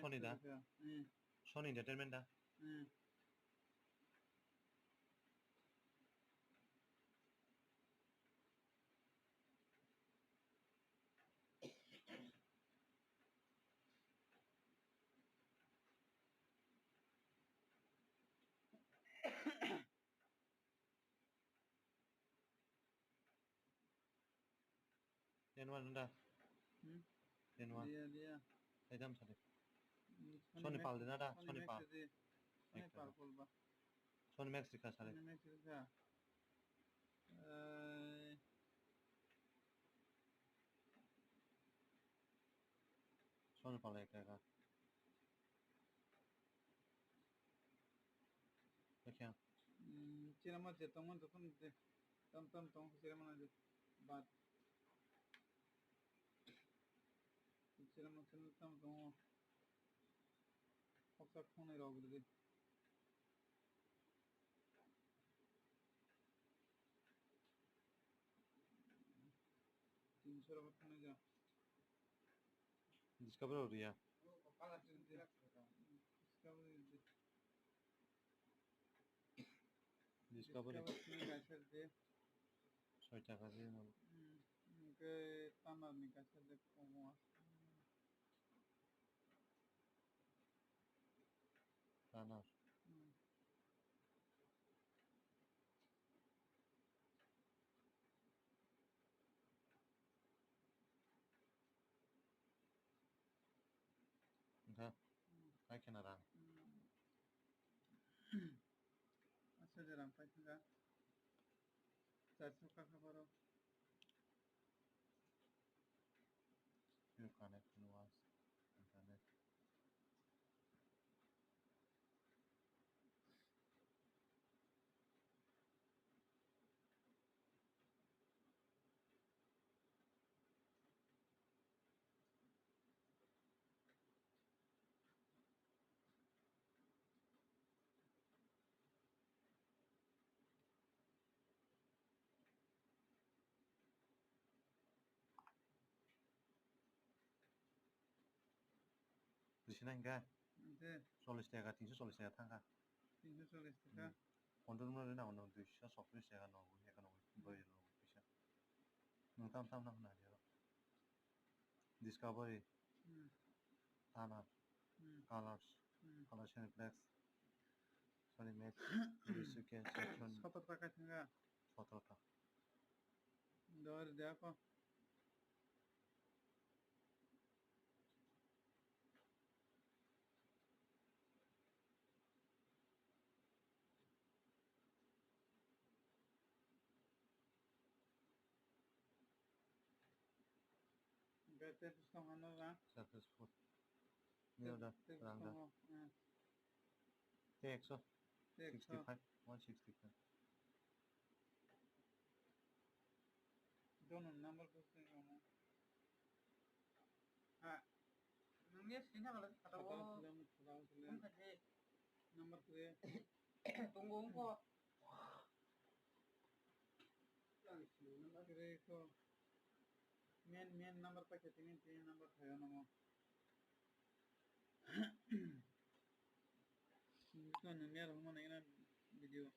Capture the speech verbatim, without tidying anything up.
Sony da? Hmm. Sony Entertainment da? Hmm. N one da? Hmm? N one. Dia, dia. Sai dam sadi. Hmm, Sony Sony Max, pal dina da, Sony Sony Max pal. Di. Sony Ekta. Pal pal ba. Sony Max rikha sadi. Sony Max rikha. Eh. Sony pal ekta ekta. Ekya. Hmm, chirama je tongma jotono je tam tam tong chirama na je bad. Chirama chirama tam tong. Hoksa khonai rok ridi. Tinso rok khonai ja. Discovery ori ya. Discovery ori. Discovery. Discovery ni kaisa de. Soi taka de no. Hmm, hwnkhe Tanner ni kaisa de komo. Tanner. Hmm. Wngkha, hmm, hai kheno rang. Hmm. Aswk je rang paithaka. Charso kha kha borok. You connect was internet. Bisi nang kha? Hwnkhe? Chollish taka, tinso chollish taka thang kha. Tinso chollish taka? Hmm. Control no rina ono duiso choklish taka no, eka no, hmm, boi no, bisa. Nwng tam tam nang na jero. Discovery, hmm, Tanner, hmm, Colors, hmm, Colors and Flex, Sony Max, Sony Section. Sotor taka thang kha? Sotor ta. Dor de ako. Hwnkhe tei bwskango hano rang? Successful. Nini order, tei rang da. Bwskango, eh. Tei ekso. Tei ekso. Sixty five, one sixty five. Dono number ko se rang. Ha. Nungni sini apa lagi? Kata photo wo. Sudah, sudah, sudah. Phone kade. Number kre. Tunggu ko. Kre ko. Main, main number pakai tini, tini number thayo namo. Ko nungni rong mana ina video.